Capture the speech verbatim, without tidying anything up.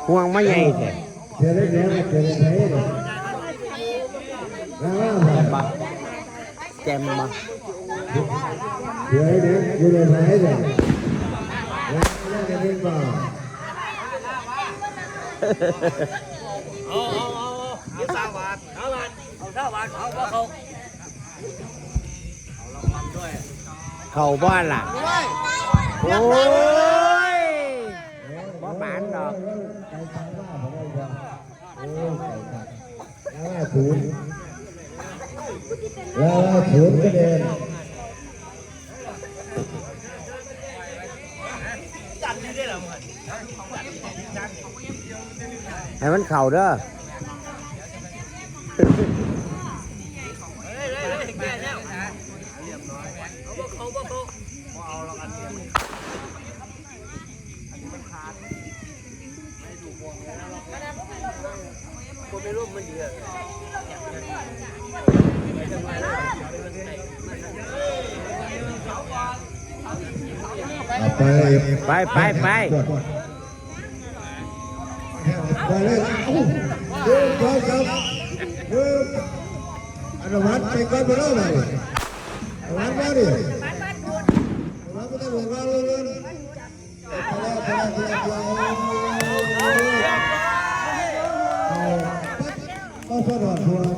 ห่วงมาใหญ่แท้ เดี๋ยวเดี๋ยวเดี๋ยวเดี๋ยวเดี๋ยว แจ่มบ่ แจ่มบ่ เดี๋ยวเดี๋ยวอยู่ในไทยเนี่ย แล้วจะเป็นบ่า เอาเอาเอาเอายี่สิบบาทเอาบาทเอาเท่าบาทเอาบ่เขา เข้าบ้านล่ะ โอ้ย บ่หมานดอก ไก่ตาว่าผมว่า โอ้ไก่ตา แล้วว่าศูนย์ แล้วว่าศูนย์คะแนน ให้มันเข้าเด้อ เอาไป ไปไปไป ไปเลย เอ้า เดินไปครับ เดิน อนุวัฒน์ไปก่อนไปแล้วนะ อนุวัฒน์มาดิ อนุวัฒน์ไม่ต้องห่วงเราเลย เอา เอาสะดอดทัวร์